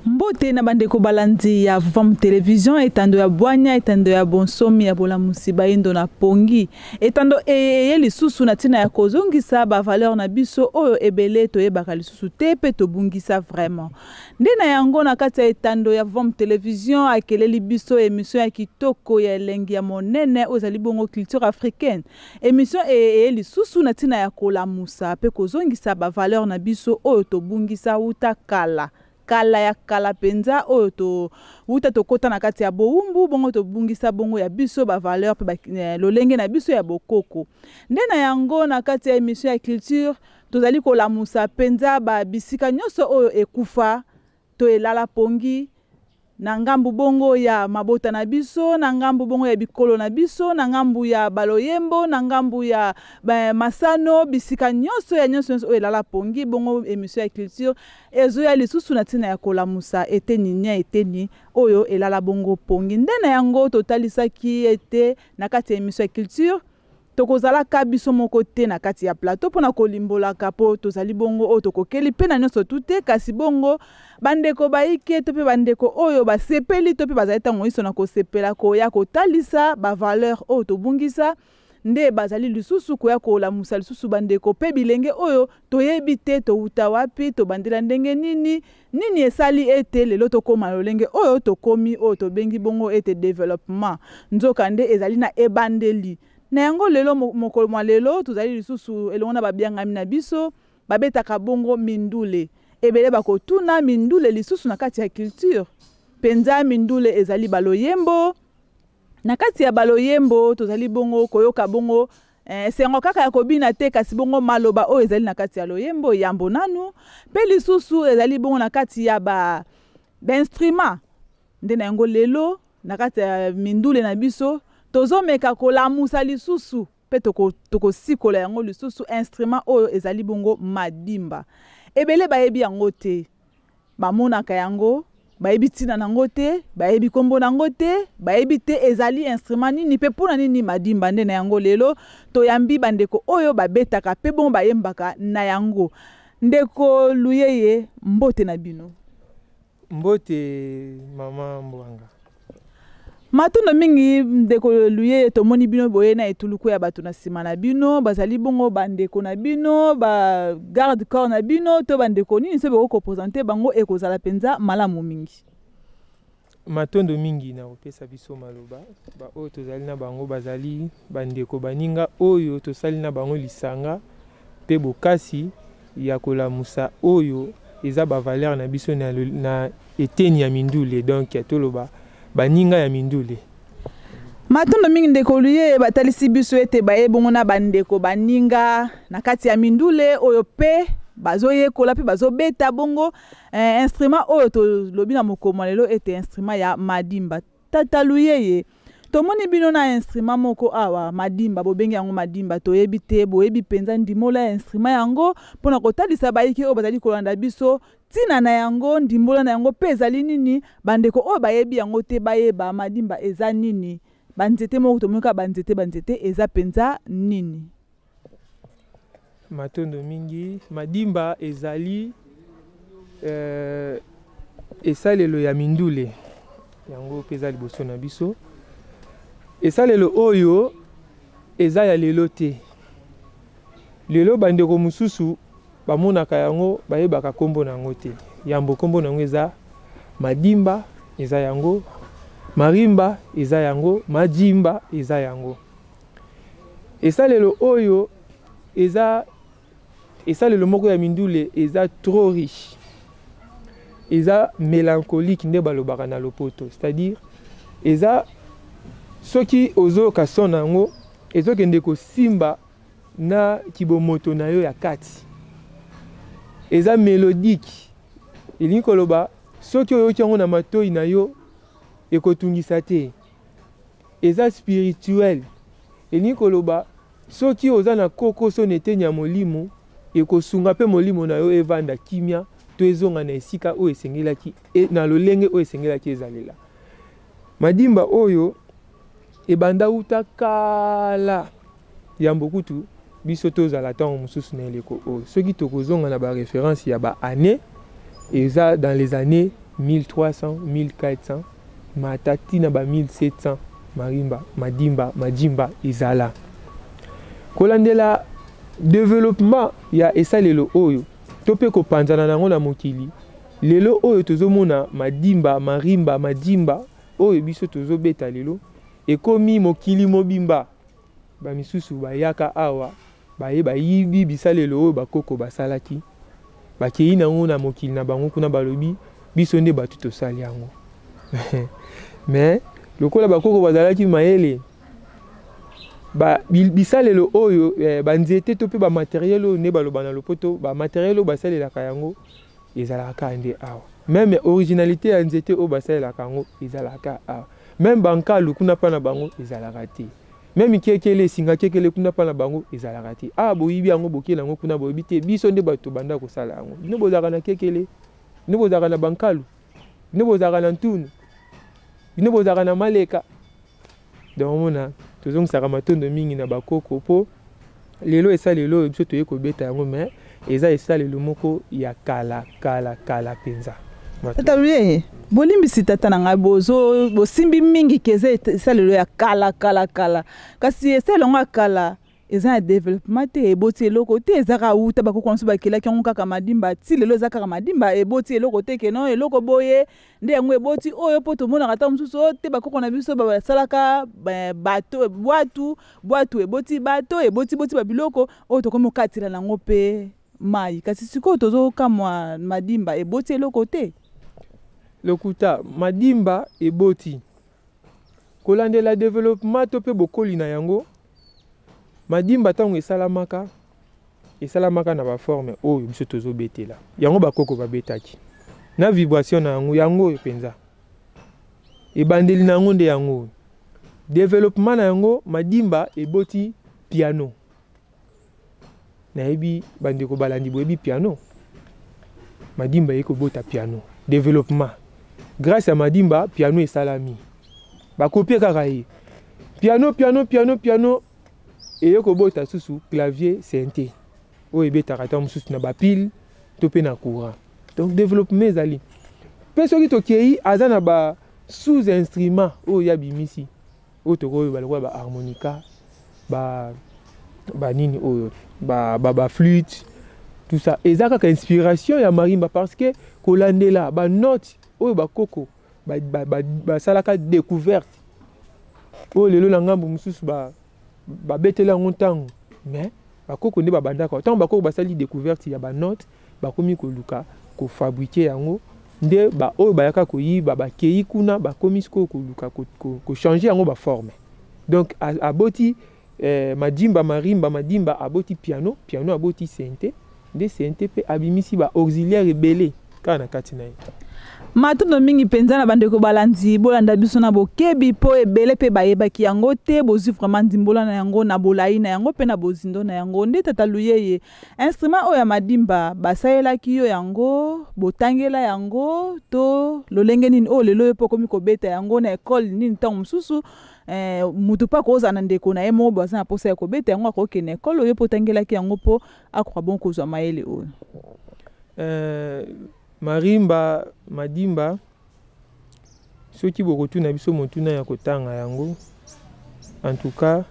Mbote na bandeko balandi ya Vam Television, etando ya bwanya, etando ya bonsomi ya bolamusi bayindo na pongi. Etando eye eye lisusu na ntina ya kozongisa ba valeur na biso oyo ebele toyebaka lisusu te pe tobungisa vraiment. Nde na yango na kati ya etando ya Vom Television akeleli biso emission ya kitoko ya elengi ya monene oyo ezali bongo culture africaine. Emission eye eye lisusu na ntina ya kolamusa pe kozongisa ba valeur na biso oyo tobungisa wuta kala kala ya kala penza oyo to wuta tokota na kati ya bowumbu bongo tobungisa bongo ya biso ba valeur pe ba, eh, lolenge na biso ya bokoko. Nde na yango na kati ya emission ya culture Tozali kolamusa mpenza ba bisika nyonso oyo ekufa to elala pongi, na ngambo bongo ya mabota na biso, na ngambo bongo ya bikolo na biso, na ngambo ya baloyembo, na ngambo ya ba masano, bisika nyonso ya nyonso nyonso oyo elala pongi. Bongo emission ya culture ezoya lisusu na ntina ya kolamusa eteni nia eteni oyo elala bongo pongi. Nde na yango totalisaki ete na kati ya emission ya culture Tokozalaka biso moko te na kati ya plateau mpo na kolimbolaka, mpo tozali bongo oyo tokokeli mpe na nyonso tu te, kasi bongo bandeko baike to mpe bandeko oyo basepeli to mpe bazali ntango inso na kosepela koya kotalisa ba valeurs oyo tobungisa, nde bazali lisusu koya kolamusa lisusu bandeko mpe bilenge oyo toyebi te towuta wapi, tobandela ndenge nini, Nini esali ete lelo tokoma na lolenge oyo tokomi, oyo tobengi bongo ete developpement? Nzokande ezali na ebandeli na yango. Lelo, mokolo mwa lelo, tozali lisusu elongo na babiangami na biso, babetaka bongo mindule. Ebele bakotuna, mindule lisusu na kati ya culture? Mpenza, mindule ezali baloyembo. Na kati ya baloyembo, tozali bongo koyoka bongo Eh, esengo kaka ya kobina te, kasi bongo maloba oyo ezali na kati ya loyembo yambo nanu, mpe lisusu ezali bongo na kati ya ba bainstrument. Nde na yango lelo na kati ya mindule na biso tozomeka kolamusa lisusu mpe tokosikola yango lisusu instrument oyo ezali bongo madimba. Ebele bayebi yango te, Bamonaka yango, bayebi ntina na yango te, bayebi nkombo na yango te, bayebi te ezali instrument nini mpe mpo na nini madimba. Nde na yango lelo toyambi bandeko oyo babetaka mpe bongo bayembaka na yango. Ndeko Luyeye, mbote na bino. Mbote mama Mbwanga. Matondo mingi ndeko Luyeye, tomoni bino boye na etuluku ya bato na nsima na bino, bazali bongo bandeko na bino, ba garde corps na bino to bandeko nini? Soki bokoki kopresente bango ekozala mpenza malamu mingi. Matondo mingi na kopesa biso maloba. Baoyo tozali na bango bazali bandeko baninga oyo tosali na bango lisanga mpe bokasi ya kolamusa oyo eza ba valeur na biso na, na eteni ya mindule, donc toloba baninga ya mindule. Matondo mingi ndeko Luye, batalisi biso ete baye bongo na bandeko baninga na kati ya mindule oyo mpe bazoyekola mpe bazobeta bongo eh, instrument oyo tolobi na mokomo lelo ete instrument ya madimba. Tata Luyeye, tomoni bino na instrument moko awa, madimba, bobengi yango madimba, toyebi te, boyebi mpenza ndimbola ya instrument yango mpo na kotalisa bayike oyo bazali kolanda biso ntina na yango, ndimbola na yango mpe ezali nini, bandeko oyo bayebi yango te bayeba madimba eza nini, banzete moko tomoni kaka banzete banzete eza mpenza nini. Matondo mingi. Madimba ezali euh, esalelo ya mindule, yango mpe eza liboso na biso. Esalelo oyo eza ya lelo te. Lelo bandeko mosusu bamonaka yango, bayebaka nkombo na yango te. Yambo nkombo na yango eza madimba, eza yango marimba, eza yango majimba, eza yango. Esalelo oyo eza esalelo moko ya mindule, eza trop riche, eza mélancolique nde balobaka na lopoto, c'est-à-dire eza soki ozoyoka son na yango ezokende kosimba na kibomoto na yo ya kati, eza mélodique, elingi koloba soki oyoki yango na matoi na yo ekotungisa te. Eza spirituel, elingi koloba soki oza na kokoso na eteni ya molimo, ekosunga mpe molimo na yo evanda kimia to ezonga na esika oyo esengelaki e, na lolenge oyo esengelaki ezalela. Madimba oyo ebanda uta kala, yambo kutu biso tozala ntango mosusu na eleko oyo. Soki tokozonga na ba référence ya ba année, eza dans les années 1300, 1400, mata tina ba 1700. Marimba, madimba, madjimba ezala. Kolandela développement ya esalelo oyo to mpe kopanzana nango na mokili lelo oyo, tozomona madimba, marimba, madjimba oyo biso tozobeta lelo ekomi mokili mobimba. Bamisusu bayaka awa, baye bayibi bisalelo oyo bakoko basalaki, bakei nango na mokili na bango kuna, balobi biso nde bato tosali yango. Mais lokola bakoko bazalaki mayele, bisalelo oyo, banzete to mpe bamatériel oyo nde baloba na lopoto, bamatériel oyo basalelaka yango ezalaka kaka nde awa. Même originalité ya nzete oyo basalelaka yango ezalaka awa. Même bankalu kuna mpa na bango ezalaka te. Même kekele, esinga kekele kuna mpa na bango ezalaka te. Awa boyibi yango, bokeli yango kuna, boyebi te biso nde bato tobanda kosala yango. Bino bozalaka na kekele, bino bozalaka na bankalu, bino bozalaka na ntunu, bino bozalaka na maleka. Donc omona, tozongisaka matondo mingi na bakoko, mpo lelo esalelo oyo biso toye kobeta yango, mais eza esalelo moko ya kala kala kala mpenza. Tata Luye, bolimbisi tata na ngai, bozo bosimbi mingi ke eza esalelo ya kala kala kala, kasi esalelo yango ya kala eza na développement te, eboti eloko te. Eza kaka wuta bakoko na biso bakelaki yango kaka madimba, ti lelo eza kaka madimba, eboti eloko te. Keno eloko boye nde yango eboti oyo, mpo tomonaka ntango mosusu oyo te, bakoko na biso basalaka bato, bwatu, bwatu eboti bato, eboti boti babiloko oyo tokomi kokatela nango mpe mai. Kasi sikoyo tozokamwa, madimba eboti eloko te. Lokuta, madimba eboti. Kolandela développement to mpe bokoli na yango, madimba ntango esalamaka, esalamaka na baforme oyo biso tozobetela yango. Bakoko babetaki na vibration na yango, yango oyo mpenza ebandeli na yango nde yango oyo. Développement na yango, madimba eboti piano. Nayebi bandeko balandi boyebi piano. Madimba eye kobota piano. Développement grâce ya madimba, piano esalami, bakopie kaka ye piano, piano, piano, piano eye kobota susu clavier, synthé oyo ebetaka ntango mosusu na bapile to mpe na courant. Donc développement ezali mpe. Soki tokei, aza na ba sous instrument oyo ya bimisi oyo tokoyeba lokola ba harmonica, ba banini oyo, ba flûte, tout ça eza kaka inspiration ya marimba, parce que kolandela banote oyo bakoko basalaka découverte oyo lelo na ngambo mosusu babeteli yango ntango, mais bakoko nde babandaka. Ntango bakoko basali découverte ya banote, bakomi koluka kofabriquer yango, nde baoyo bayaka koyiba bakei kuna, bakomi sikoyo koluka kochanger yango baforme. Donc aboti madimba, marimba, madimba aboti piano, piano aboti synthé, nde synthé mpe abimisi ba auxiliaire ebele kaka na kati na ye. Matondo mingi mpenza na bandeko balandi. Bolanda biso na bokebi, mpo ebele mpe bayebaki yango te. Bozwi vraiment ndimbola na yango na bolai na yango mpe na bozindo na yango. Nde tata Luyeye, instrument oyo ya madimba, basalelaki yo yango, botangela yango to lolenge nini oyo lelo oyo mpo okomi kobeta yango? Na ekole nini? Ntango mosusu mutu mpe akozala na ndeko na ye moko boye aza na mposa ya kobeta yango, akokende ekole oyo mpo otangelaki yango mpo akoka bon kozwa mayele oyo? Marimba, madimba, soki bokotuna biso motuna ya kotanga yango, en tout cas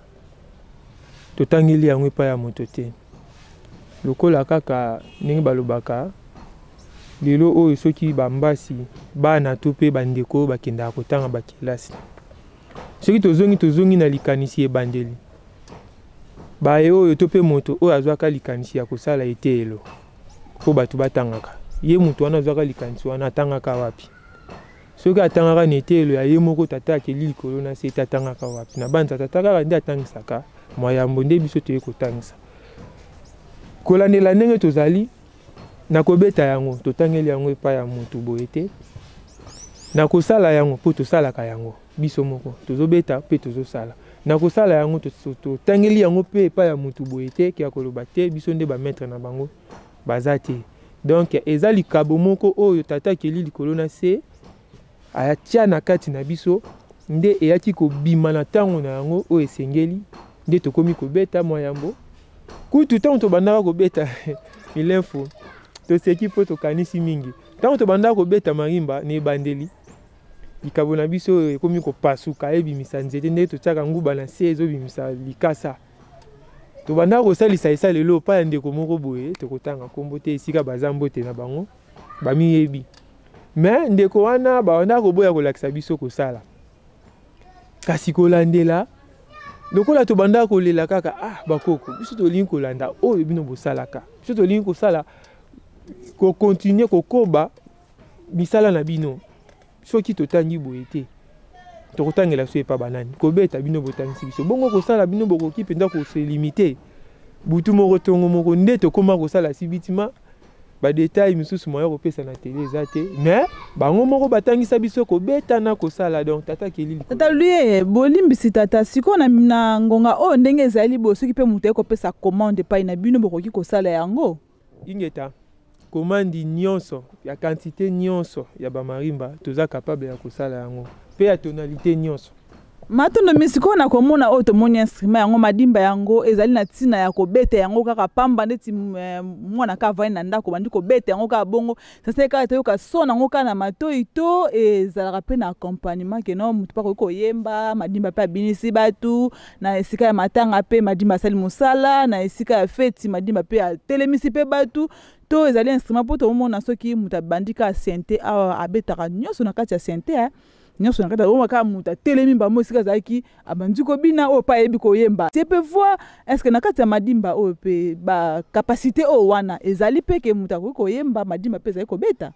totangeli yango epai ya moto te. Lokola kaka ndenge balobaka lelo oyo, soki bambasi bana to mpe bandeko oyo bakendaka kotanga bakelasi, soki tozongi na likanisi ebandeli, baye oyo to mpe moto oyo azwaka likanisi ya kosala eteyelo mpo bato batangaka, ye moto wana azwaka likanisi wana, atangaka wapi? Soki atangaka na eteyelo ya ye moko tata akeli likolo na se ete atangaka wapi? Na banza tata kaka nde atangisaka mwayambo, nde biso toye kotangisa. Kolandela ndenge tozali na kobeta yango, totangeli yango epai ya motu boye te. Na kosala yango, mpo tosalaka yango biso moko, tozobeta mpe tozosala. Na kosala yango, totangeli yango mpe epai ya motu boye te, ke ya koloba te biso nde bamaître na bango, baza te. Donc eza likabo moko oyo tata akeli likolo na se atia na kati na biso. nde eyaki kobima na ntango na yango oyo esengeli, nde tokomi kobeta mwa yambo. Kutu ntango tobandaka kobeta milemfu, toseki mpo tokanisi mingi. Ntango tobandaka kobeta marimba na ebandeli, likabo na biso oyo ekomi kopasuka, ebimisa nzete, ndenge totiaka nguba na se ezobimisa likasa. Tobandaka kosalisa esalelo epai ya ndeko moko boye, tokotanga nkombo te, esika baza mbote na bango bamiyebi. Me ndeko wana babandaka koboya kolakisa biso kosala, kasi kolandela lokola tobandaka kolela kaka, ah bakoko, biso tolingi kolanda oyo bino bosalaka, biso tolingi kosala, kokontinue kokoba misala na bino. Soki totangi boye te, tokotangela biso epa banani? Kobeta bino botangisi biso bongo, kosala bino bokoki mpenza koselimite butu moko tongo moko nde tokóma kosala sibitima. Badetail misusu moya kopesa na tele eza te, mais bango moko batangisa biso kobeta na kosala. Donc tata Kelly, tata Luye, bolimbisi tata, sikoyo na ngonga oyo ndenge ezali boye, soki mpe moto aye kopesa commande epai na bino, bokoki kosala yango? Ingeta, commande nyonso ya quantité nyonso ya bamarimba, toza capable ya kosala yango, mpe ya tonalité nyonso. Matondo mi. Sikoyo na komona oyo tomoni instrument yango, madimba yango, ezali na ntina ya kobeta yango kaka pamba ndeti mwana kaka avandi na ndako, bandi kobeta yango kaka bongo, sasa kaka toyoka son yango kaka na matoi, to ezalaka mpe na accompagnement keno motu mpe akoki koyemba madimba mpe abinisi bato na esika ya matanga, mpe madimba asali mosala na esika ya feti, madimba mpe atelemisi mpe bato, to ezali instrument mpo tomona soki moto abandi kaka synthé awa, abetaka nyonso na kati ya synthé, nyonso na kati oyo, kaka moto atelemi mbamo esika azalaki, abandi kobina, oyo mpe ayebi koyemba tie mpe voix? Est ce que na kati ya madimba oyo mpe bacapacité oyo wana ezali mpe ke moto akoki koyemba madimba mpe ezali kobeta?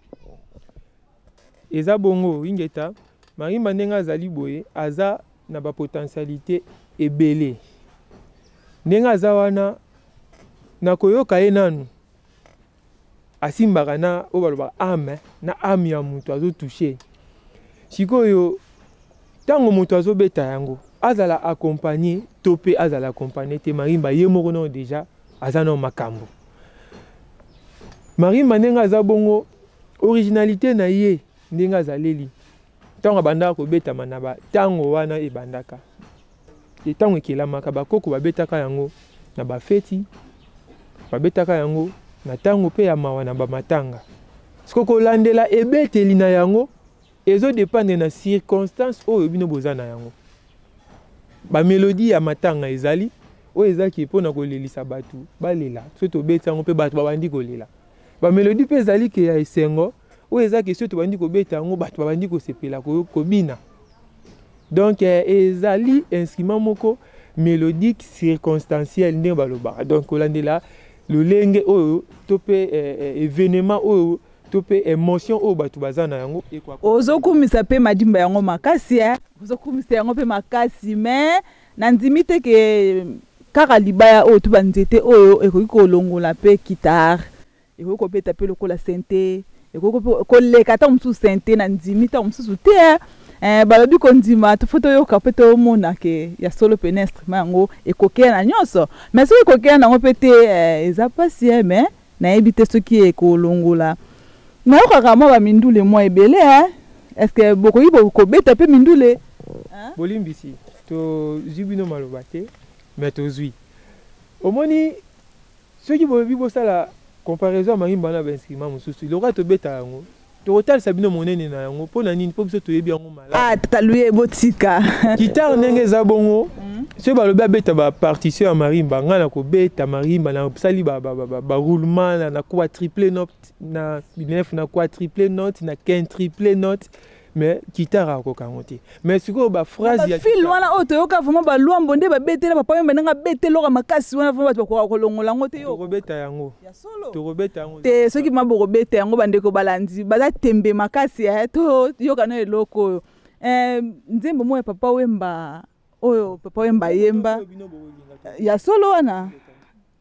Eza bongo, ingeta. Marimba ndenge azali boye, aza na bapotentialité ebele. Ndenge aza wana, na koyoka ye nanu, asimbaka na oyo balobaka âme, na âme ya moto azotouche. Sikoyo ntango moto azobeta yango, azala accompagné to mpe azala accompagné te, marimba ye moko nano déjà aza nano makambo. Marimba ndenge aza bongo, originalité na ye ndenge azaleli, ntango abandaka kobetama na bantango wana ebandaka, ntango ekelamaka, bakoko babetaka yango na bafeti, babetaka yango na ntango mpe ya mawa, na bamatanga. Siko kolandela ebeteli na yango ezodépendre na circonstance oyo bino boza na yango. Bamélodie ya matanga ezali oyo ezalaki mpona kolelisa bato balela, soki tobeti yango mpe bato babandi kolela. Bamélodie mpe ezali ke ya esengo, oyo ezalaki soki tobandi kobeta yango, bato babandi kosepela, kobina. Donc ezali instrument moko mélodique circonstanciel ndenge balobaka. Donc kolandela lolenge oyo to mpe événement oyo to mpe émotion oyo bato baza na yango. Ozokumisa mpe madimba yango makasi, ozokumisa yango mpe makasi, mais nandimi te ke kaka libaya oyo to banzete oyo ekoki kolongola mpe guitare, ekoki kobeta mpe lokola synthé, ekoki koleka ntango mosusu synthé. Na ndimi ntango mosusu te. Balobi kondima faut toyoka mpe tomona ke ya solo pene instrument yango ekokeya na nyonso. Mais soki ekokeya nango mpe te, eza mpasi. Mais nayebi te soki ekolongola. Nayokaka mwa bamindule mwa ebele. Est ce que bokoki kobeta mpe mindule? Bolimbisi, tozwi bino maloba te, mais tozwi. Omoni, soki bolobi bosala comparaison ya marimba na bainstrument mosusu, lokola tobeta yango, tokotalisa bino monene na yango. Mpo na nini? Mpo biso toyebi yango malamu. Ah, tata Luye, botika. Guitare ndenge eza bongo, soki balobi abeta bapartition ya marimba, ngai na kobeta marimba, nasali baroulement na quadruple note, na nef, na quadruple note, na quintuple note, mais guitare akoka yango te. Mais sikoyo baphrase ya fil wana oyo toyoka vraiment, balwambo nde babetela papa Wemba, ndenge abeteloka makasi wana, vraiment bato bakoka kolongola yango te. Tokobeta yango, tokobeta yango. Te, soki ma bokobeta yango, bandeko balandi baza tembe makasi. Toyoka na eloko oyo, nzembo moko ya papa Wemba, oyo papa Wemba yemba ya solo wana.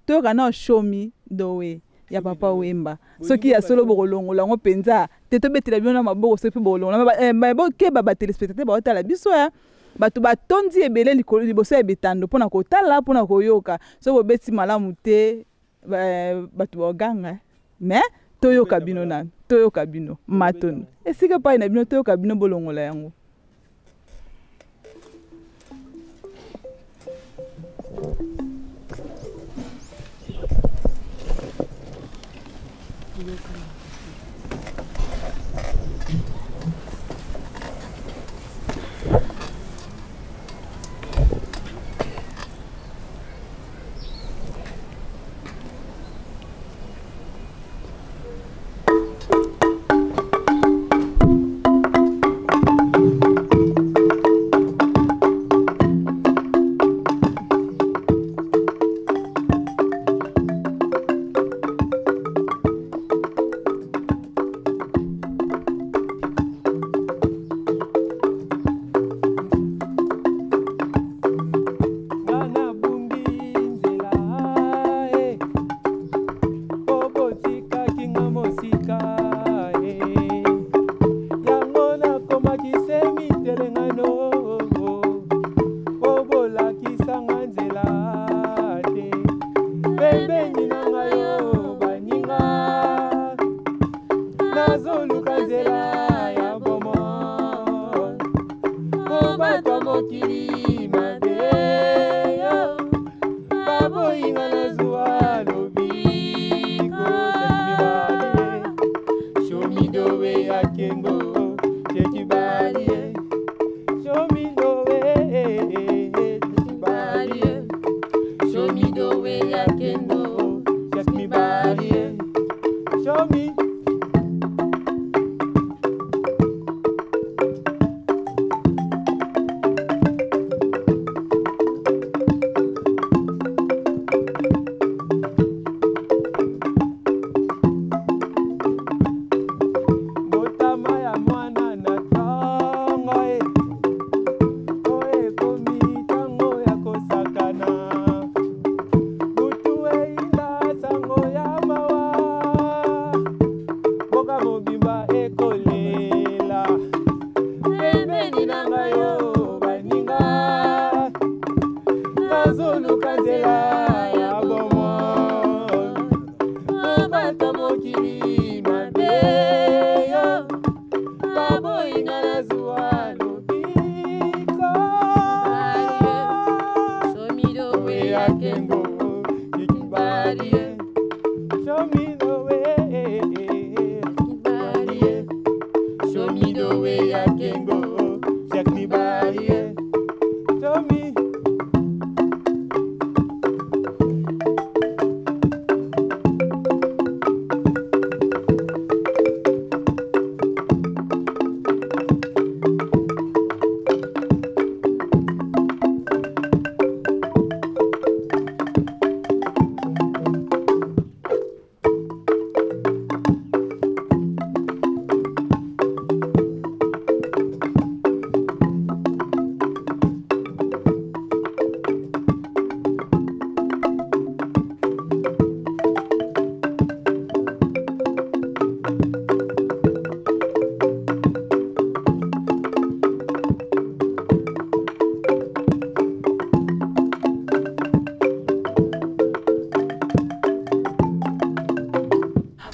Toyoka na "Show Me the Way" ya papa Wemba. Soki ya solo bokolongola yango mpenza te, tobetela bino na maboko. Soki mpe bokolongola, bokeba, batéléspectateur baotala biso ya bato batondi ebele likolo liboso ya bitando mpona kotala, mpona koyoka. Soki bobeti malamu te, bato baganga. Mais toyoka bino nanu, toyoka bino. Matono esika epai na bino, toyoka bino bolongola yango.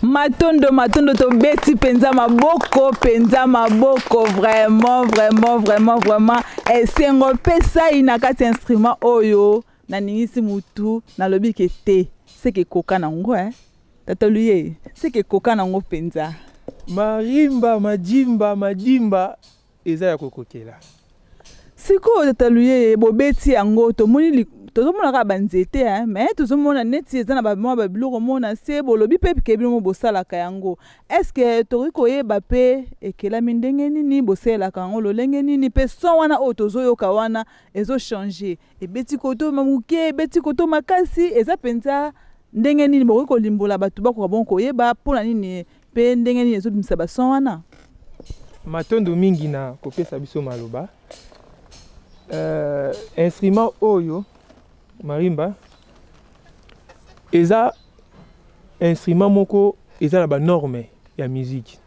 Matondo, matondo, tobeti penza maboko, penza maboko, vraiment, vraiment, vraiment, vraiment. Esengo pesa ina kati instrument oyo, na ningisi mutu, na lobi ke te, c'est que koka nango, hein. Tata luye, c'est que koka nango penza. Marimba, majimba, majimba, eza ya kokokela. Sikoyo tata luye, bobeti yango, tomoni tozomona kaka banzete, hein, mais tozomona neti eza na ba mwa ba biloko mona se bolobi pe ke bino bosalaka yango. Est-ce que tokoki koyeba pe ekelami ndenge nini, bosalelaka yango lolenge nini, pe son wana oyo tozoyoka wana ezo changer, ebeti koto moke, ebeti koto makasi, eza mpenza ndenge nini bokoki kolimbola bato bakoka bongo koyeba mpona nini pe ndenge nini ezobimisa ba son wana? Matondo mingi na kopesa biso maloba. Instrument oyo marimba eza instrument moko eza na ba norme ya musique.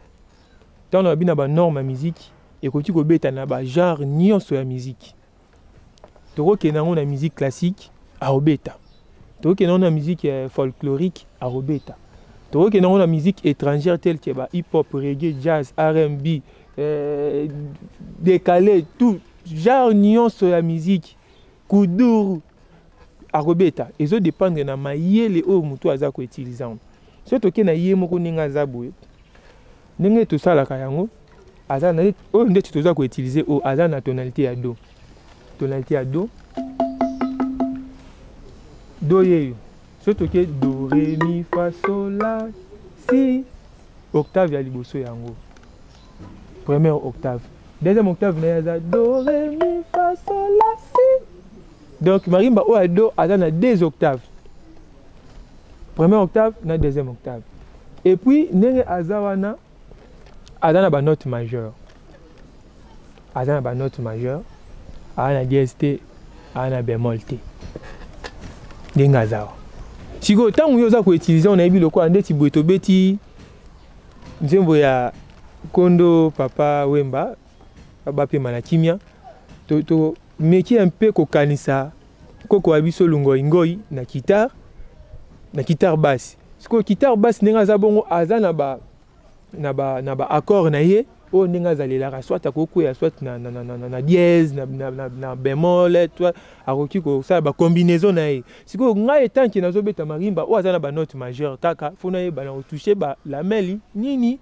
Tango na bina ba norme ya musique ekoki kobeta na ba genre nyonso ya musique. Tokokende yango na musique classique aobeta. Tokokende yango na musique folklorique aobeta. Tokokende yango na musique étrangère telle que ba hip hop, reggae, jazz, R&B, décalé, tout genre nyonso ya musique, kuduru akobeta. Ezo dépendre na mayele oyo moto aza ko utiliser. Soki toke na ye moko ndenge aza boye, ndenge tosalaka yango, aza na oyo ndeti toza koutiliser oyo aza na tonalité ya do, tonalité ya do, do yeyo. Soki toke do ré mi fa sol la si, octave ya liboso yango, première octave. Deuxième octave na ye aza do ré mi fa sol la si. Donc marimba oyo ya do aza na deux octaves, première octave na deuxième octave. Et puis ndenge aza wana, aza na banote majeure, aza na banote majeure, aza na dièse te, aza na bémol te. Ndenge aza wa sikoyo, ntango yo oza koutiliser, onayebi lokola ndeti boye tobeti nzembo ya kondo Papa Wemba, bapema na kimia, tomeki un peu kokanisa koko ya biso Lungoi Ngoi na guitare, na guitare basse. Sikoyo guitare basse, ndenge aza bongo, aza na ba accord na ye oyo ndenge azalelaka, soit akokwea soit na dièse, na bémol, soit akoki kosala bacombinaison na ye. Sikoyo ngai etanke nazobeta marimba oyo aza na banote majeure kaka, fo nayeba na kotouche balameli nini.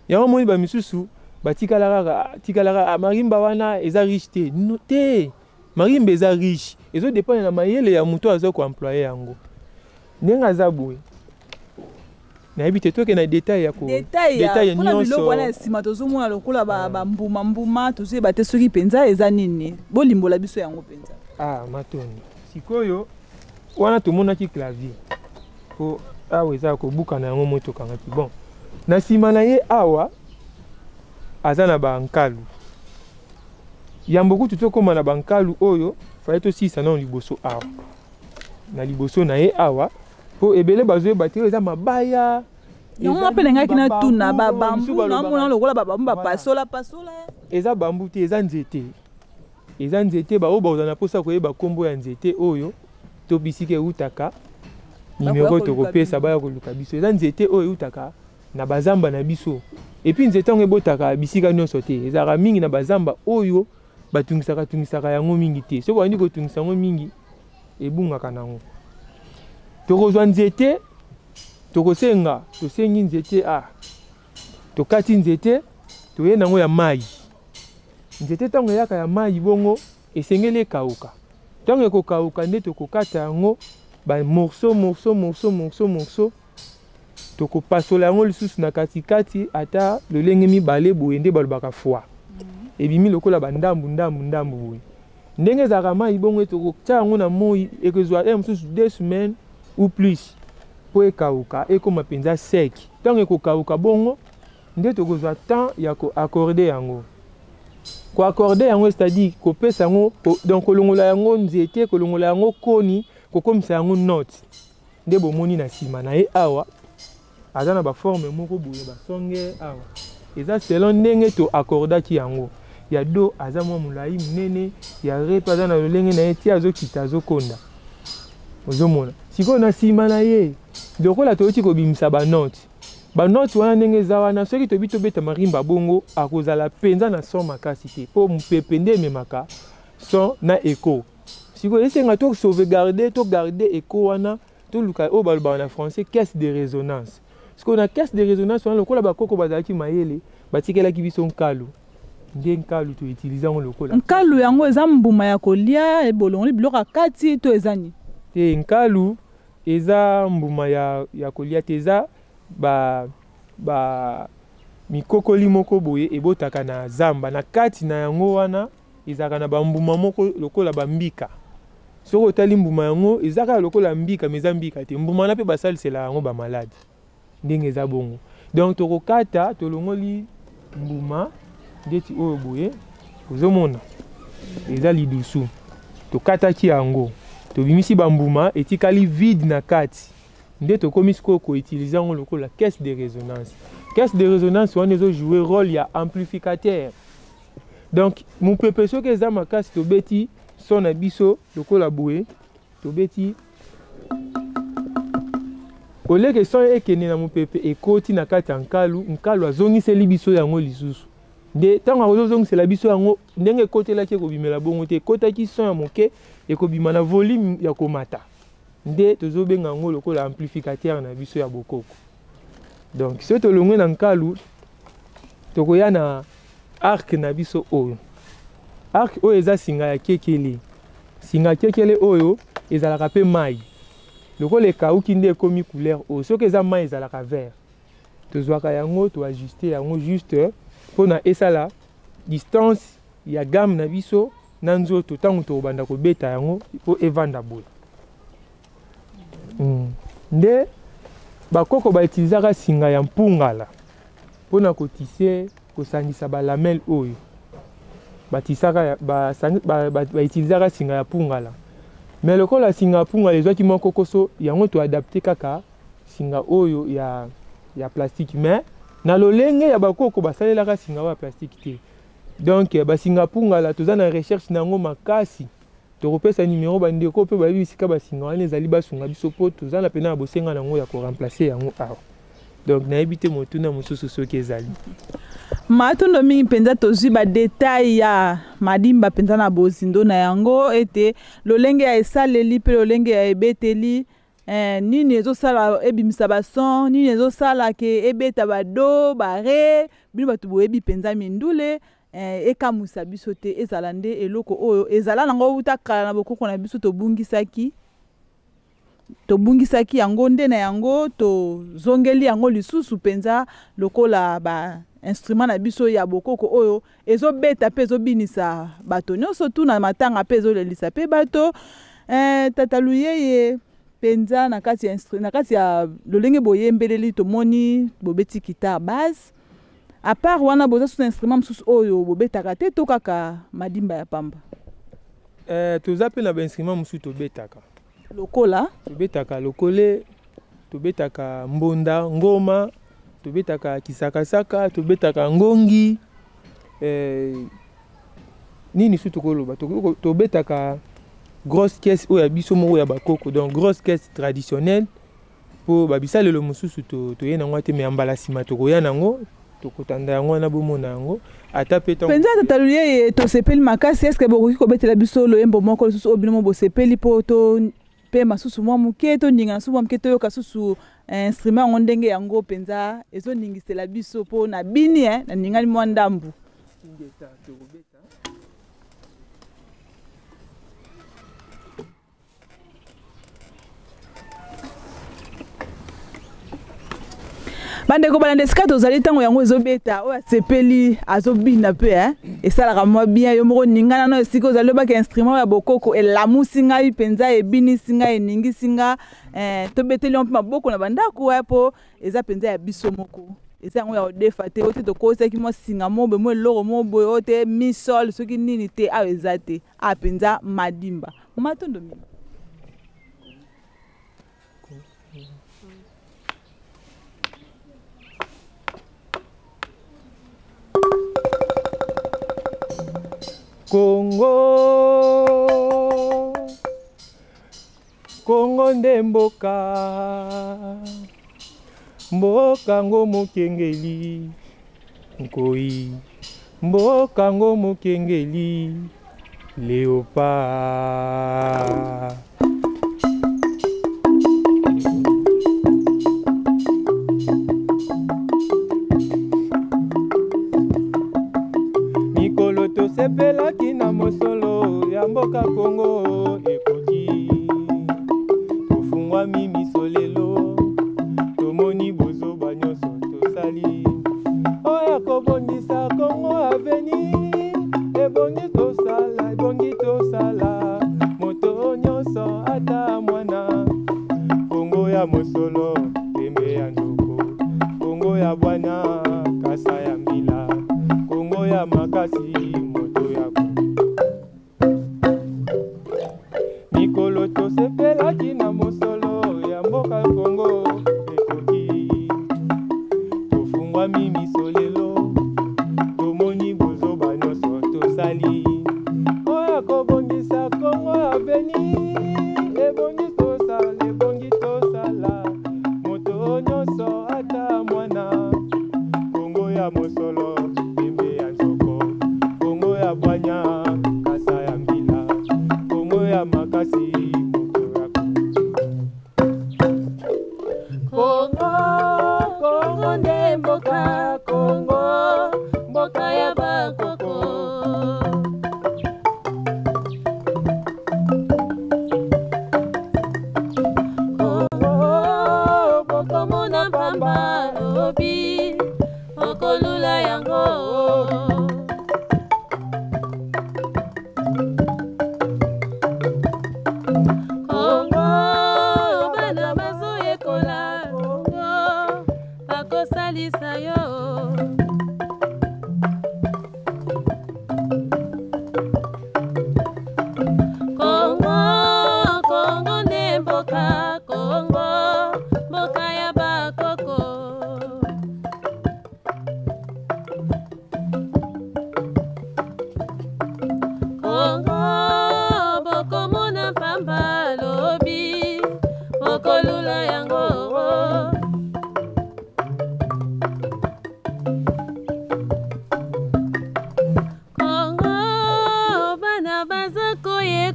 Yango moni bamisusu batikala kaka, tikalaka marimba wana eza riche te. No, te, marimba eza riche, ezodépendre na mayele ya moto aza koemployer yango. Ndenge aza boye, nayebi te toke na détail ya détail mpona biloko wana ya nsima. Tozomona lokola bambuma mbuma, tozoyeba te soki mpenza eza nini. Bolimbola biso yango mpenza. Ah, matondi. Sikoyo wana tomonaki clavier po awa eza kobukana yango mo tokangaki. Bon, na nsima na ye awa aza na bankalu. Yambo kutu tokóma na bankalu oyo, fallait tosilisa nano liboso awa, na liboso na ye awa, mpo ebele bazoyeba te eza mabaya. Yango mpe nangaki natuna, babambu naomona lokola babambu bapasola pasola. Eza bambu te, eza nzete, eza nzete. Baoyo bazala na mposa koyeba nkombo ya nzete oyo to bisika eutaka, nimero tokopesa, baya koluka biso. Eza nzete oyo eutaka na bazamba na biso. Et puis nzete yango ebotaka bisika nyonso te, ezalaka mingi na bazamba oyo batungisaka tungisaka yango mingi te. Soki bandi kotungisa yango mingi, ebungaka nango. Tokozwa nzete, tokosenga, tosengi nzete, ah, tokati nzete, toye nango ya mai. Nzete ntango eyaka ya mai bongo, esengeli ekauka. Ntango ekokauka nde tokokata yango bamorceau, morceau, morceau, morceau, morceau. Tokopasola yango lisusu na katikati ata lolenge mibale boye, nde balobaka fois ebimi lokola bandambu ndambu ndambu boye. Ndenge ezalaka mai bongo, tokotia yango na moi, ekozwa ye mosusu 2 semaines ou plus mpo ekauka, ekóma mpenza sec. Ntango ekokauka bongo nde tokozwa temps ya koaccorder yango. Koaccorder yango, c'est-à-dire kopesa yango, donc kolongola yango nzete, kolongola yango koni, kokomisa yango note. Nde bomoni na nsima na ye awa aza na baforme moko boye, basonge awa eza selon ndenge toaccordaki yango. Ya do aza mwa molai monene, ya ré mpe aza na lolenge na ye ti azokita, azokonda. Ozomona sikoyo na nsima na ye, lokola toyoti kobimisa banote, banote wana ndenge eza wana, soki tobi tobeta marimba bongo, akozala mpenza na son makasi te, mpo mopepe nde ememaka son na écho. Sikoyo esenga to sauvegarder, to garder écho wana, toluka oyo balobaka na français caisse de résonance. Sikoyo na caisse de résonance wana, lokola bakoko bazalaki mayele, batikelaki biso nkalu. Nde nkalu toutiliser yango lokola Nkalu yango eza mbuma ya kolia, ebolongoli biloko ya kati to eza nini? Te, nkalu eza mbuma ya kolia te. Eza ba mikokoli moko boye ebotaka na zamba. Na kati na yango wana ezalaka na bambuma moko lokola bambika. Soki otali mbuma yango, eza kaka lokola mbika, mais eza mbika te. Mbuma wana mpe basalisela yango bamaladi. Ndenge eza bongo, donc tokokata, tolongoli mbuma ndeti oyo boye ozomona eza lidusu. Tokataki yango, tobimisi bambuma, etikali vide na kati. Nde tokomi sikoyo koutiliser yango lokola caisse de résonance. Caisse de résonance wana ezojouer rôle ya amplificateur. Donc mopepe soki eza makasi, tobeti son na biso lokola boye, tobeti oleke, son ekende na mopepe, ekoti na kati ya nkalu. Nkalu azongiseli biso yango lisusu. Nde ntango akozozongisela biso yango, ndenge ekotelaki ekobimela bongo te. Ekotaki son ya moke, ekobima na volume ya komata. Nde tozobenga yango lokola amplificateur na biso ya bokoko. Donc soki tolongwe na nkalu, tokoya na arc na biso oyo. Arc oyo eza singa ya kekele. Singa ya kekele oyo ezalaka mpe mai. Lokola ekauki nde ekomi couleur oyo. Soki eza mai ezalaka vert. Tozwaka yango, toajuste yango juste mpona esala distance ya gamme na biso na nzoto ntango tokobanda kobeta yango mpo evanda boye. Nde bakoko bautilisaka singa ya mpungala mpona kotise, kosangisa balamele oyo batisaka, bautilisaka singa ya pungala. Mais lokola singa ya pungala ezwaki mwa kokoso, yango toadapte kaka singa oyo ya plastique. Mais na lolenge ya bakoko basalelaka singa oyo ya plastique te. Donc basinga pungala toza na recherche na yango makasi. Tokopesa numero bandeko mpe bayebi bisika basinga wana ezali, basunga biso mpo toza na pena ya bosenga nango ya koremplace yango awa. Donc nayebi te motuna mosusu soki ezali. Matondo mingi mpenza, tozwi badetail ya madimba mpenza na bozindo na yango, ete lolenge ya esaleli mpe lolenge ya ebeteli, nini ezosala ebimisa bason, nini ezosala ke ebeta bado bare. Bino bato boyebi mpenza mindule, ekamwisa biso te. Ezala nde eloko oyo ezala nango wuta kala na bokoko na biso, tobungisaki yango nde na yango tozongeli yango lisusu mpenza lokola ba instrument na biso ya bokoko oyo ezobeta mpe ezobinisa bato nyonso tu na matanga mpe ezolelisa mpe bato. Tata Luyeye, mpenza na kati ya na kati ya lolenge boyembeleli, tomoni bobeti guitare basse. À part wana, boza susu na instrument mosusu oyo bobetaka te to kaka madimba ya pamba? Toza mpe na bainstrument mosusu tobetaka. Lokola? Tobetaka lokole, tobetaka mbonda ngoma, tobetaka kisakasaka, tobetaka ngongi, nini su tokoloba, tobetaka grosse caisse oyo ya biso moko ya bakoko, donc grosse caisse traditionnelle. Mpo babisalelo mosusu toye nango te, me ya mbala nsima tokoya nango, tokotanda yango wana bomona yango ata mpe. Mpenza, tata Luyeye, tosepeli makasi. Eske bokoki kobetela biso loyembo moko lisusu oyo bino mo bosepeli, mpo to pema susu mwa moke, toningana susu mwa moke, toyoka susu instrument yango ndenge yango mpenza ezoningisela biso? Mpo na bini naningani mwa ndambu. Ingeta, tokobeta. Bandeko balanda, esika tozali, ntango yango ezobeta, oyo asepeli azobina mpe esalaka mwa bien. Yo moko ningana no esika ozali, obaka instrument ya bokoko elamusi ngai mpenza, ebinisi ngai, eningisi nga. Tobeteli yango mpe maboko na bandako, mpo eza mpenza ya biso moko, eza yango ya kodefa te. Oyo te tokosaki mwa singa mo boye, mwa eloko mo boye, oyo te misol soki nini te, awa eza te. Awa mpenza madimba. Matondo mingi. Kongo, Kongo nde mboka, mboka ngo mokengeli nkoi, mboka ngo mokengeli léopard. Mikolo tosepelaki na mosolo ya mboka Kongo ekoki, tofungwami miso lelo, tomoni bozoba nyonso tosali. Oyo kobongisa Kongo avenir, ebongi tosala, ebongi tosala, moto nyonso ata mwana. Kongo ya mosolo, pembe ya ndoko, Kongo ya bwana, kasa ya mbila, Kongo ya makasi, moto ya mikolo tosepelaki na mosolo ya mboka Kongo ekoki, tofungwami miso lelo, tomoni bozoba nyonso tosali.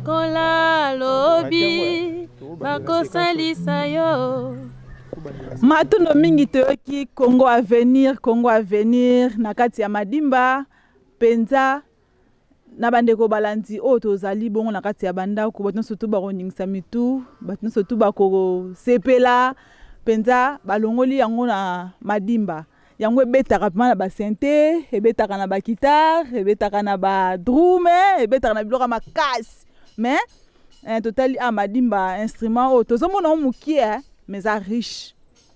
Yekola lobi bakosalisa yo. Matondo mingi toyoki Congo Avenir, Congo Avenir na kati ya Madimba mpenza na bandeko balandi oyo tozali bongo na kati ya bandako, bato nyonso tu bakoningisa mitu, bato nyonso tu bakosepela mpenza balongoli yango na Madimba. Yango ebetaka mpema na basynthé, ebetaka na baguitare, ebetaka na badrum, ebetaka na biloko ya makasi. Mais totali a Madimba instrument oyo tozomona ngo mokie, mais eza riche,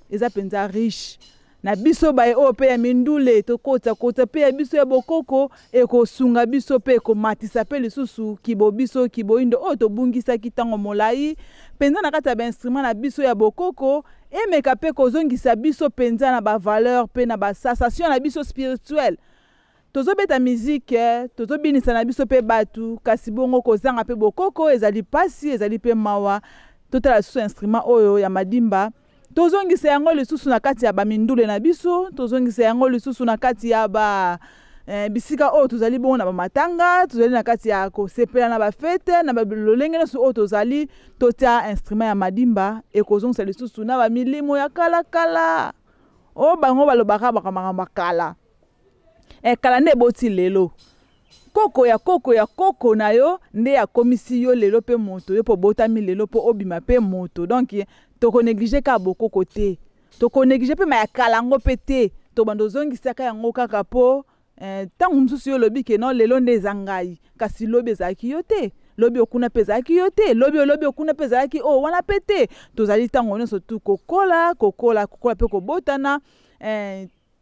eza mpenza riche na biso baye oyo mpe ya mindule tokota-kota mpe ya biso ya bokoko ekosunga biso mpe ekomatisa mpe lisusu kibo biso kiboyindo oyo tobungisaki ntango molai mpenza na kati ya bainstrument na biso ya bokoko. Emeka mpe kozongisa biso mpenza na bavaleur mpe na basensation na biso spirituelle. Tozobeta musique, tozobinisa na biso mpe bato, kasi bongo kozanga mpe bokoko ezali mpasi, ezali mpe mawa. Totala lisusu instrument oyo ya Madimba, tozongisa yango lisusu na kati ya bamindule na biso, tozongisa yango lisusu na kati ya ba bisika oyo tozali bongo na bamatanga, tozali na kati ya kosepela na bafete na balolenge nyonso oyo tozali, totia instrument ya Madimba, ekozongisa lisusu na bamilimo ya kalakala oyo bango balobaka makambo ya kala. Kala nde eboti lelo, koko ya koko ya koko na yo nde akomisi yo lelo mpe moto yo mpo obotami lelo mpo obima mpe moto. Donc tokonéglige kaka bokoko te, tokonéglige mpe ma ya kala yango mpe te, tobanda ozongisaka yango kaka mpo ntango mosusu yo olobi ke non, lelo nde eza ngai, kasi lobi ezalaki yo te, lobi okuna mpe ezalaki yo te, lobi olobi okuna mpe ezalaki oyo wana mpe te. Tozali ntango nyonso tu kokola, kokola, kokola mpe kobotana.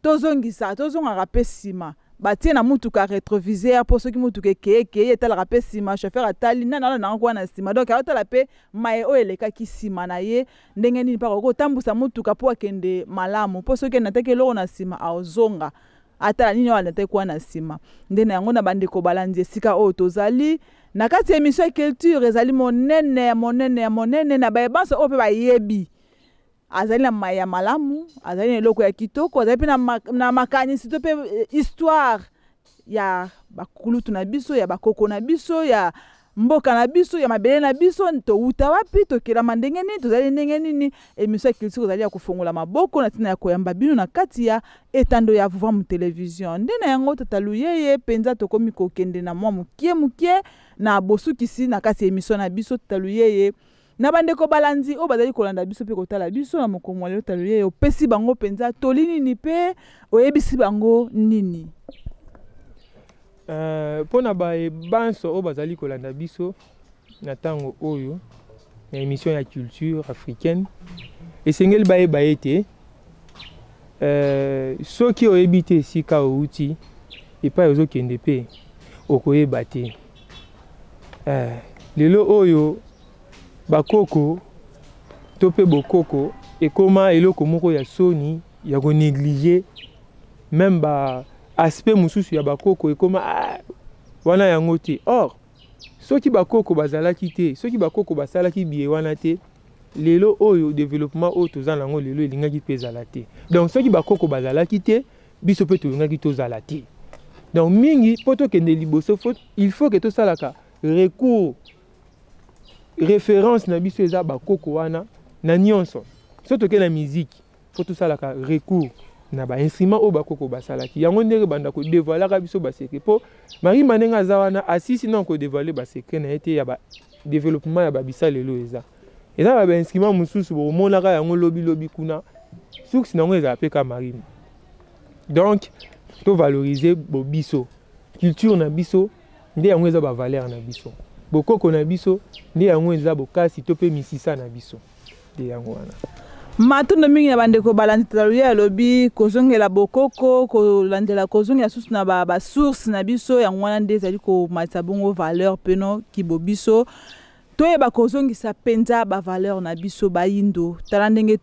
Tozongisa, tozongaka mpe nsima, batie na mutuka rétroviseur mpo soki mutuka ekeye ekeye etalaka mpe nsima, chauffeur atali nani alandaka wana nsima, donc aotala mpe maye oyo elekaki nsima na ye ndenge nini mpo akoki kotambusa mutuka mpo akende malamu, mpo soki anataki eloko na nsima aozonga atala nini oyo alandaki wana nsima. Nde na yango na bandeko balandi esika oyo tozali na kati ya émission ya culture ezali monene ya monene ya monene na bayebanso oyo mpe bayebi azali na mai ya malamu, azali na eloko ya kitoko, azali mpe na makanisi to mpe histoire ya bakulutu na biso, ya bakoko na biso, ya mboka na biso, ya mabele na biso, towuta wapi, tokelama ndenge nini, tozali ndenge nini. Émission ya culture ezali ya kofongola maboko na ntina ya koyamba bino na kati ya etando ya Vuvamu Télévision. Nde na yango tata Luyeye mpenza tokomi kokende na mwa mokie mokie na bosukisi na kati ya émission na biso. Tata Luyeye, na bandeko balandi oyo bazali kolanda biso mpe kotala biso na mokolo mwa lelo, tata Luyeye, opesi bango mpenza toli nini mpe oyebisi bango nini? Mpona bayebanso oyo bazali kolanda biso na ntango oyo na émission ya culture africaine, esengeli bayeba ete soki oyebi te esika outi, epai ozokende mpe okoyeba te. Lelo oyo bakoko to mpe bokoko ekóma eloko moko ya soni ya konéglige, même ba aspect mosusu ya bakoko ekóma wana yango te. Or soki bakoko bazalaki te, soki bakoko basalaki biye wana te, lelo oyo développement oyo toza nango lelo elingaki mpe ezala te. Donc soki bakoko bazalaki te, biso mpe tolingaki tozala te. Donc mingi mpo tokende liboso, il faut ke tosalaka recours, référence na biso eza bakoko wana na nyonso. So tokei na musique, faut tosalaka recours na bainstrument oyo bakoko basalaki yango, ndenge banda kodévoilaka biso basecret, mpo Marimba ndenge aza wana asisi na kodévoile basecret na ye te ya badéveloppement ya babisalelo. Eza na bainstrument mosusu bokomonaka yango lobilobi kuna, source nango ezala mpe ka marimba. Donc tovalorize bobiso, culture na biso nde yango eza bavaleur na biso, bokoko na biso nde yango eza bokasi to mpe misisa na biso, nde yango wana. Matondo mingi na bandeko balandi. Tata alobi kozongela bokoko, kolandela, kozongela susu na basource na biso, yango wana nde ezali komatisa bongo valeur peno kibo biso. Toyeba kozongisa mpenza bavaleur na biso bayindo. Tala ndenge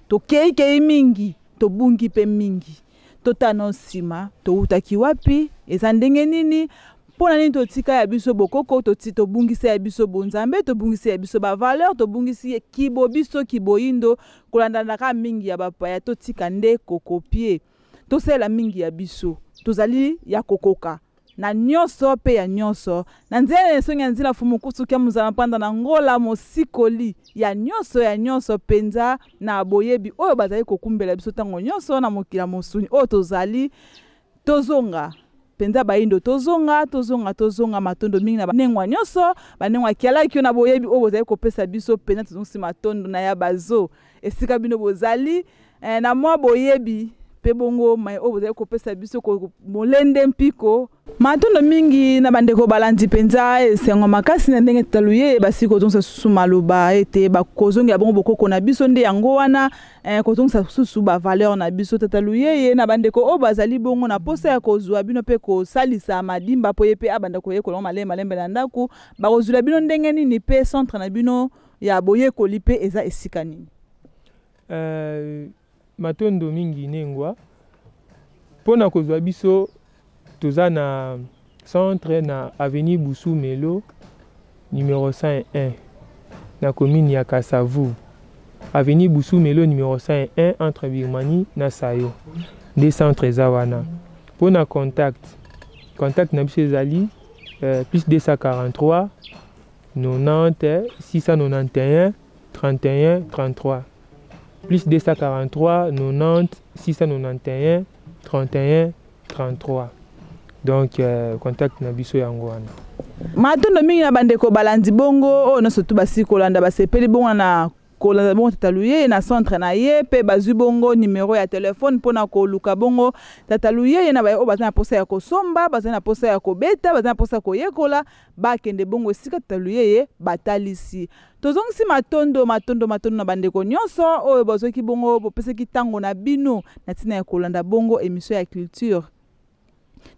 tokeikei mingi, tobungi mpe mingi. Totala na nsima, towutaki wapi, eza ndenge nini, mpo na nini totika ya biso bokoko, tobungisi ya biso bonzambe, tobungisi ya biso bavaleur, tobungisi kibo biso kiboyindo, kolandana mingi ya bapaya. Totika nde kokopie, tosalela mingi ya biso, tozali ya kokoka. Na nyonso mpe ya nyonso. Na nzela na esongi ya nzila Mfumu Kusu kia mozala mpanda na Ngola mosikoli ya nyonso ya nyonso mpenza na boyebi oyo bazali kokumbela biso ntango nyonso na mokili ya mosuni oyo tozali. Tozonga mpenza bayindo, tozonga, tozonga, tozonga. Matondo mingi na banengwa nyonso, banengwa kialaki yo na boyebi oyo bozali kopesa biso mpenza. Tozongisi matondo na ya bazo esika bino bozali na mwa boyebi mpe bongo mai oyo bozali kopesa biso molende mpiko. Matondo mingi na bandeko balandi mpenza, esengo makasi na ndenge tata Luyeye basili kozongisa susu maloba ete bakozongela bongo bokoko na biso nde yango wana kozongisa susu ba valeur na biso. Tata Luyeye na bandeko oyo bazali bongo na posa ya kozwa bino mpe kosalisa madimba mpo ye mpe abanda koyekola malembe malembe na ndako, bakozwila bino ndenge nini mpe centre na bino ya boyekoli mpe eza esika nini? Matondo mingi nengwa mpona kozwa biso. Toza na centre na avenue Busu Melo numéro 101 na commune ya Kasavu. Avenue Busu Melo numéro 101 entre Birmanie na Sayo nde centre eza wana. Mpona contact na biso ezali plus 243 90 691 31 33, plus 243 90 691 31 33. Donc contact na biso yango wana. Matondo mingi na bandeko balandi bongo oyo nyonso tu basili kolanda, basepeli bongo na kolanda bongo tata Luyeye na centre na ye mpe bazwi bongo numero ya telefone mpona koluka bongo tata Luyeye na baye oyo baza na posa ya kosomba, baza na posa ya kobeta, baza na posa ya koyekola, bakende bongo esika tata Luyeye batalisi. Tozongisi matondo, matondo, matondo na bandeko nyonso oyo bazwaki bongo bopesaki ntango na bino na ntina ya kolanda bongo émission ya culture.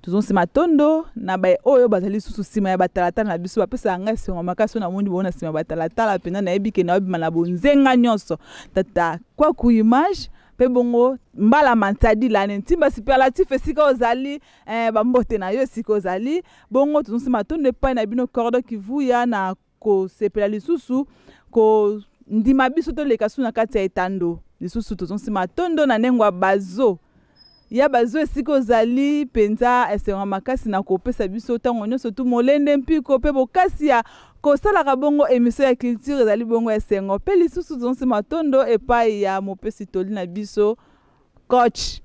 Tozongisi matondo na baye oyo bazali susu nsima ya batalatala na biso, bapesaka ngai esengo makasi oyo namoni bango na nsima ya batalatala mpenza, nayebi ke naobima na bonzenga nyonso. Tata Kwaku image mpe bongo mbala mantadi lane ntimba superlatif esika ozali, bambote na yo esika ozali bongo. Tozongisi matondo epai na bino Cordo Kivuya na kosepela lisusu kondima biso toleka su na kati ya etando lisusu. Tozongisi matondo na ndenge ya bazo ya bazo esika ozali mpenza, esengo makasi na kopesa biso ntango nyonso tu molende mpiko mpe bokasi ya kosalaka bongo émission ya culture ezali bongo esengo. Mpe lisusu tozongisi matondo epai ya mopesi toli na biso coach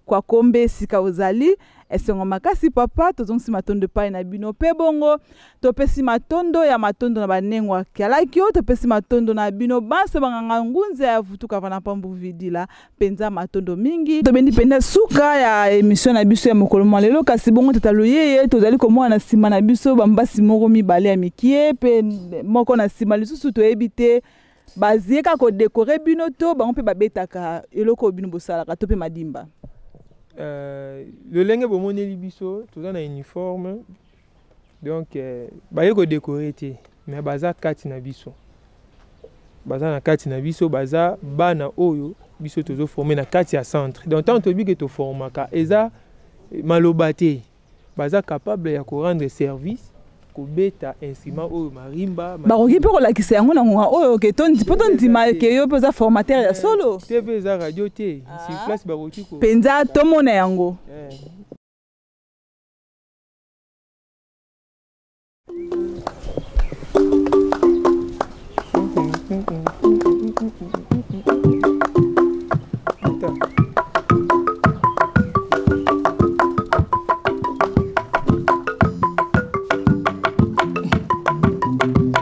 Kwakombe esika ozali, esengo makasi papa. Tozongisi matondo epai na bino mpe bongo topesi matondo ya matondo na banengo kialaki oyo, topesi matondo na bino banso banganga ngunza ya vutuka vana pambu vidila mpenza matondo mingi. Tobendi mpenza suka ya émission na biso ya mokolo mwa lelo, kasi bongo tata Luyeye tozali komona na nsima na biso bambasi moko mibale ya mikie mpe moko na nsima lisusu toyebi te bazie kaka kodekore bino to bango mpe babetaka eloko oyo bino bosalaka to mpe madimba. Lolenge bomoneli biso toza na uniforme, donc baye kodekore te, mais baza kati na biso, baza na kati na biso, baza bana oyo biso tozoforme na kati ya centre. Donc ntango toyebi ke toformaka eza maloba te, baza capable ya korendre service kobeta instrument oyo marimba. Bakoki mpe kolakisa yango na ngonga oyo ke mpo tondima ke yo mpe oza formateur ya solo. TV eza radio te, sur place bakoki mpenza tomona yango.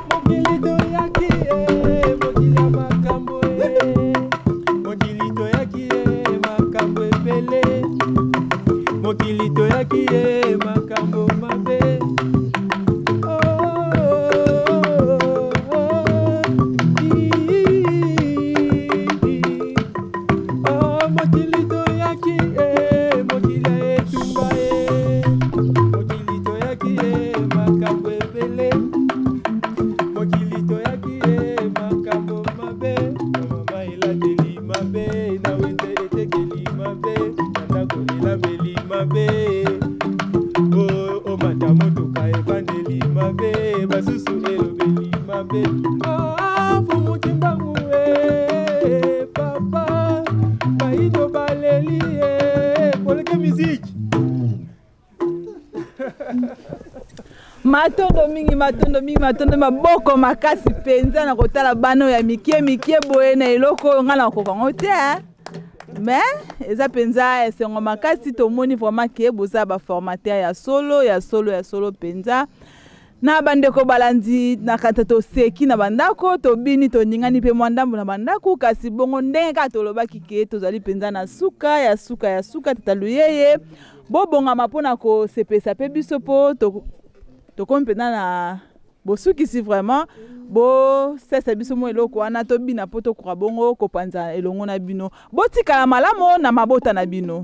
Mokili toyaki e, mokili ya makambo e, mokili toyaki e, makambo ebele, mokili toyaki e, makambo mabe. Oh, oh, oh, oh, mokili toyaki e, mokili ya etumba e, mokili toyaki e, makambo ebele, mokili toyaki e, makambo mabe. Mama elateli mabe, na wenze etekeli mabe, na ndako elambeli mabe, omata motuka evandeli mabe, basusu elobeli mabe. Fumu Kimbangu e, papa bayindo baleli e, koleke miziki. Matondo mingi, matondo mingi, matondo maboko makasi mpenza na kotala bana oyo ya mike mike boye na eloko oyo ngai nakoka yango te mais eza mpenza esengo makasi. Tomoni vraiment ke boza baformateur ya solo ya solo ya solo mpenza. Na bandeko balandi na kata toseki na bandako, tobini, toningani mpe mwa ndambo na bandako, kasi bongo ndenge kaka tolobaki ke tozali mpenza na suka ya suka ya suka. Tata Luyeye, bobongama mpona kosepesa mpe biso mpo tokomi mpenza na bosukisi. Vraiment bosesa biso mwa eloko wana tobina mpo tokoka bongo kopanza elongo na bino. Botikala malamu na mabota na bino.